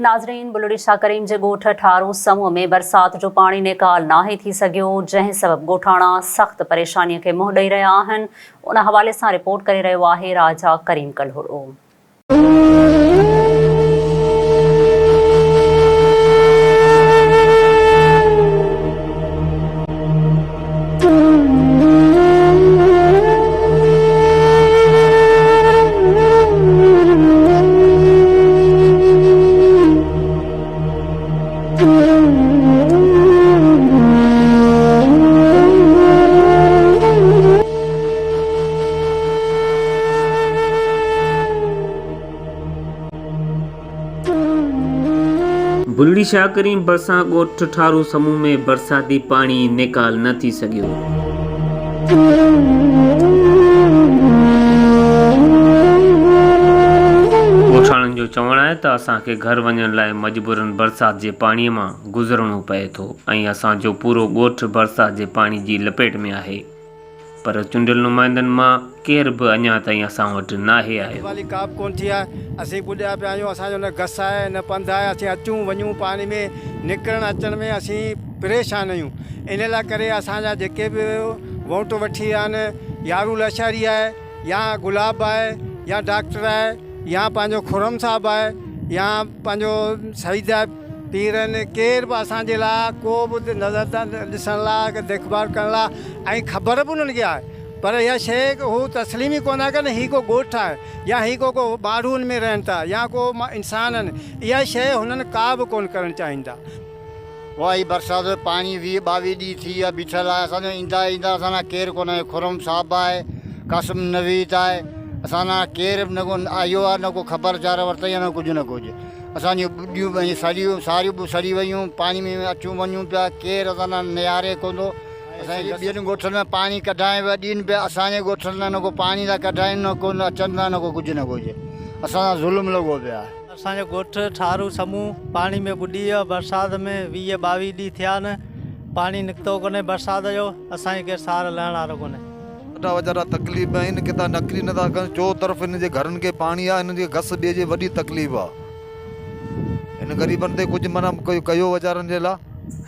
ناظرين بلڙي شاهه ڪريم جي ڳوٺ ٺارو سمون ۾ برسات جو پاڻي نيڪال ناهي ٿي سگهيو جنهن سبب ڳوٺاڻا سخت پريشاني کي منهن ڏئي رهيا آهن ان حوالي سان رپورٽ ڪري رهيو آهي راجا ڪريم ڪلهوڙو. بلڙي شاهه ڪريم ڀرسان ڳوٺ ٺارو سمون ۾ برساتي پاڻي نيڪال نه ٿي سگهيو. ڳوٺاڻن جو چوڻ آهي ته اسان کي گهر وڃڻ لاء مجبورن برسات جي پاڻي مان گذرڻو پئي ٿو ۽ اسان جو پورو ڳوٺ برسات جي پاڻي جي لپيٽ ۾ آهي. پر چونڊيل نمائندن مان ڪير به اڃا تائين اسان وٽ ناهي آيو. والي ڪابه ڪونه ٿي آهي اسين ٻڏيا پيا آهيون اسان جو نه گس آهي نه پنڌ آهي اسين اچون وڃون پاڻي ۾ نڪرڻ اچڻ ۾ اسين پريشان آهيون ان لاء ڪري اسان جا جيڪي به ووٽ وٺي ويا آهن يارو لاشاري آهي يا گلاب آهي يا ڊاڪٽر آهي يا پنهنجو خرم صاحب آهي يا پنهنجو سعيد آهي پيرن ڪير به اسان جي لاء ڪو به نظر ڏسڻ لاء ديک ڀال ڪرڻ لاء ۽ خبر به انهن کي آهي پر اها شيء هو تسليم ئي ڪونه ٿا ڪن هي ڪو ڳوٺ آهي يا هي ڪو ڪو ماڻهو ان ۾ رهن ٿا يا ڪو انسان آهن اها شيء هنن ڪا به ڪونه ڪرڻ چاهين ٿا. واهه هي برسات جو پاڻي 20 ٻاويهه ڏينهن ٿي ويا بيٺل آهي اسان جو ايندا ايندا اسان لاء ڪير ڪونه آيو خرم صاحب آهي قاسم نويد آهي اسان لاء ڪير به نه ڪو آيو آهي نه ڪو خبر چار ورتائين نه ڪجهه نه ڪجهه اسان جون ٻڏيون ۽ سڙيون ساريون به سڙي ويون پاڻي ۾ اچون وڃون پيا ڪير اسان ڏانهن نهاري ڪونه ٿو اسان جي ٻين ڳوٺن ۾ پاڻي ڪڍائين پيا ڏين پيا اسان جي ڳوٺن ۾ نه ڪو پاڻي ٿا ڪڍائين نه ڪو اچن ٿا نه ڪو ڪجهه نه ڪجهه اسان سان ظلم لڳو پيو آهي. اسان جو ڳوٺ ٺارو سمون پاڻي ۾ ٻڏي ويو برسات ۾ 20 ٻاويهه ڏينهن ٿيا آهن پاڻي نڪتو ڪونهي برسات جو اسان جي ڪير سار لهڻ وارو ڪونهي. ڏاڍا ويچارا تڪليف ۾ آهن ڪٿان نڪري نٿا سگهن چو طرف هنن جي گهرن کي پاڻي آهي هنن کي گس ٻئي جي وڏي تڪليف آهي هن غريبن تي ڪجهه معنيٰ ڪيو ويچارن جي لاء.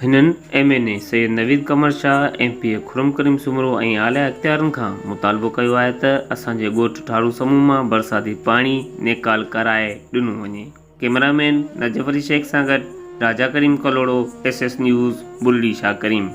هنن M N A Syed Naveed Qamar Shah, M P A Khurram Karim Soomro ۽ اعليٰ اختيارن کان مطالبو ڪيو آهي ته اسان جي ڳوٺ ٺارو سمون مان برساتي پاڻي نيڪال ڪرائي ڏنو وڃي. ڪئميرا مين نجف علي شيخ سان گڏ Raja Karim Kalhoro, S S news, Bulri Shah Karim.